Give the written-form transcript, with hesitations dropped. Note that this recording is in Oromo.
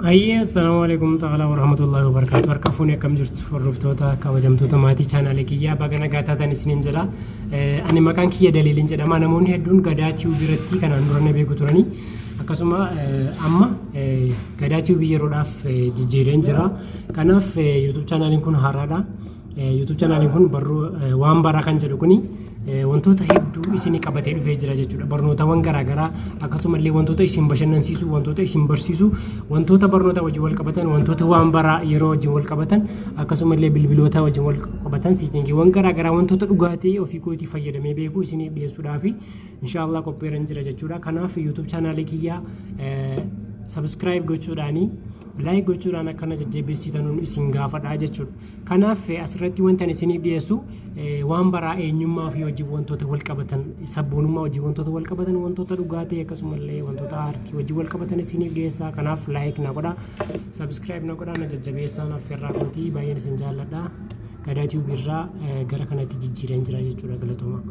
Ayyee, assalaamu alaikum ta'ala warahmatullahi wabarakatuh. Harka fuunee, akkam jirtu hordoftoota kabajamtoota maatii chaanaalee kiyyaa? Baga nagaa taatan isiniin jedha. Ani maqaan kiyya Daliiliin jedhama. Namoonni hedduun Gadaa Tube biratti kanaan dura na beeku turanii. Akkasuma amma Gadaa Tube yeroodhaaf jijjiireen jira. Kanaaf YouTube chaanaaliin kun haaraadha. YouTube chaanaaliin kun barruu waan baraa kan jedhu kuni wantoota hedduu isin qabatee dhufee jira jechuudha. Barnootawwan garaagaraa, akkasumallee wantoota isin bashannansiisu, wantoota isin barsiisu, wantoota barnoota wajjin wal qabatan, wantoota waan baraa yeroo wajjin wal qabatan, akkasumallee bilbiloota wajjin wal qabatan, settingiiwwan garaagaraa, wantoota dhugaatii ofii kootii fayyadamee beeku isiniif dhiyeessuudhaaf inshaallah qopheerran jira jechuudha. Kanaaf YouTube chaanaalii kiyyaa subscribe gochuudhaanii, like gochuudhaan akkana jajjabeessitanuun isin gaafadha jechuudha. Kanaaf asirratti wanta ani isiniif dhiyeessu waan baraa, eenyummaa fi hojii wantoota wal qabatan, sabboonummaa hojii wantoota wal qabatan, wantoota dhugaatii, akkasumallee wantoota aartii hojii wal qabatan isiniif dhiyeessa. Kanaaf like na godha, subscribe na godha, na jajjabeessaa, affeerraa kootii. Baay'een isin jaalladha. Gadaa Tube irraa gara kanatti jijjiireen jira jechuudha. Galatooma.